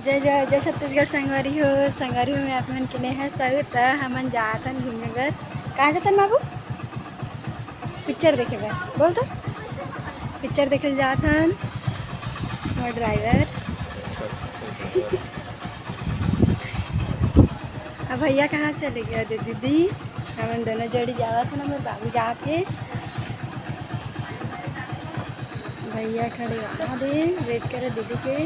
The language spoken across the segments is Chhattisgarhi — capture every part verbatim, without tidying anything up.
जय जय जय छत्तीसगढ़ संगवारी हो। संगवारी हो, मैं आप मन के नेहा साहू। त हमन जात हन घूमे बर। कहाँ जात हन बाबू? पिक्चर देखे बर। बोल तो, पिक्चर देखे ल जात हन। मोर ड्राइवर। अब भैया कहाँ चले गए? दे दीदी, हमन दोनों जोड़ी जावत हन, मोर बाबू जात हे। भैया खड़े वहाँ दे, वेट करे दीदी के।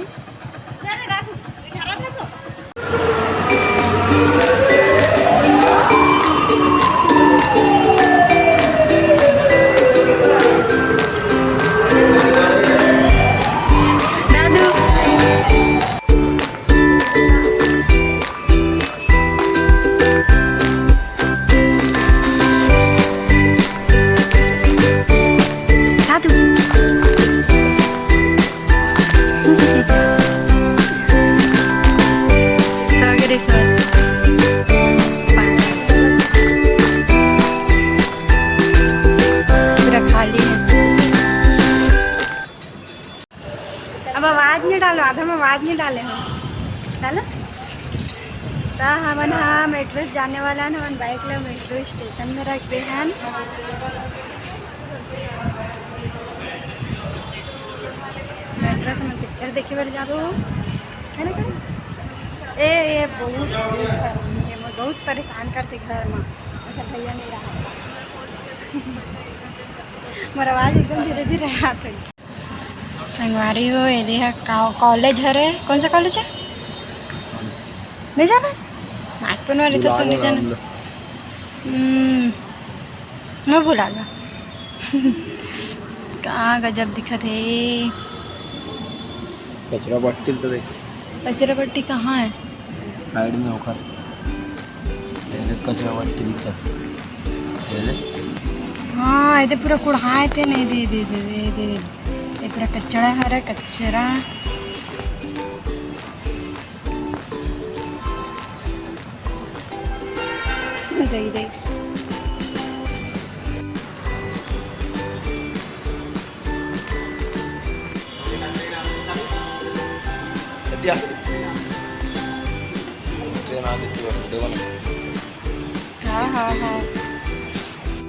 दादू। साधु। सगरे स्वास्थ्य। पूरा खाली है। अब आवाज नहीं डालो, आधा में आवाज नहीं डाले हो, डालो। त हमन ह मेट्रो से जाने वाला हन, हमन बाइक ला मेट्रो स्टेशन में रख दे हन। मेट्रो से हमन पिक्चर देखे बर जाबो, है ना? ए, ये बहुत, बहुत, ये मोर बहुत परेशान करते घर में, अगर भैया नहीं रहा। मोर आवाज एकदम धीरे धीरे आत है। संगवारी हो, एदे ह का-, कॉलेज हरे। कौन सा कॉलेज है? नहीं जाना? नागपुर वाली तो बुला सुनी लो जाना। राम लो। हम्म, मैं भुला गया। का गजब दिखत हे। कचरा बट्टी तो देख। कचरा बट्टी कहाँ है? साइड में होकर। ये देख, कचरा बट्टी दिखत। ये देख। हाँ, ये तो पूरा कुढ़ाए थे। नहीं, दे, दे, दे, दे, दे। ये पूरा कचरा हरे, कचरा। दे, दे। हाँ, हाँ, हाँ।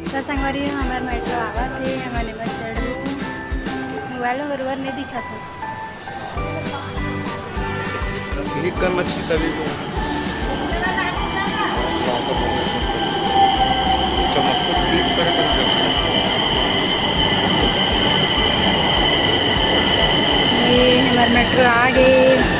तो संगवारी हो, हमार मेट्रो आवत हे, हमन एमा चढ़ू। मोबाइल में बरोबर नहीं दिखत हे। क्लिक करना चाहिए तभी तो। चमक को क्लिक करे तो। ये हमार मेट्रो आ गए।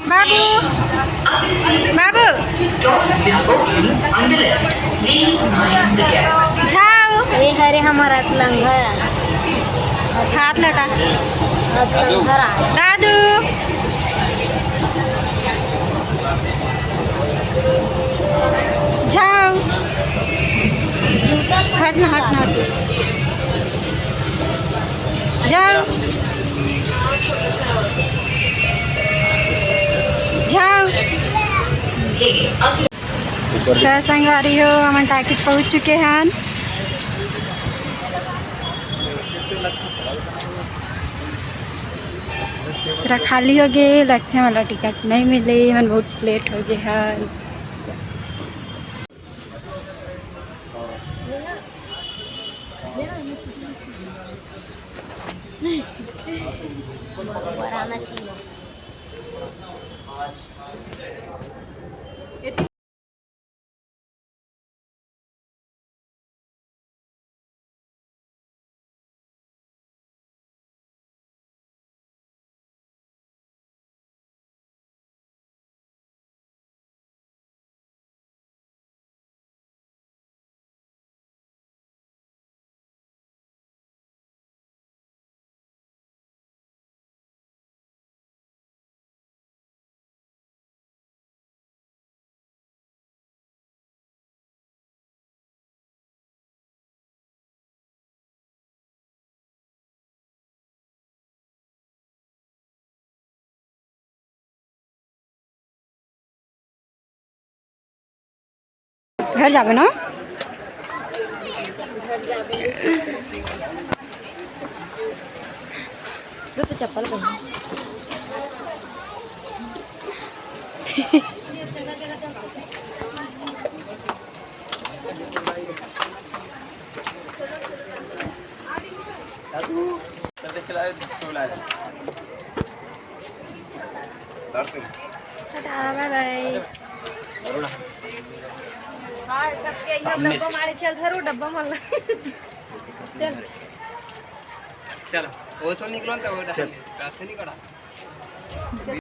बाबू, बाबू, झाओ। ए हरे हमर अतलंगा। हाथ लटा। अतलंगा राज। दादू। झाओ। हट ना, हट ना, हट। झाओ। झाओ। त संगवारी हो, हमन टाकिज पहुंच चुके हन। पूरा खाली हो गए, लगथे हमला टिकट नहीं मिले, हमन बहुत लेट हो गए हन। बराबर आना चाहिए। घर जाबे ना। रुक तो, चप्पल पहन। टाटा, बाय बाय। हाँ, सबके यहाँ सामने डब्बा से। मारे, चल धरो डब्बा मार। चल। चल, वो सब निकलो ना, वो चल। रास्ते नहीं कड़ा।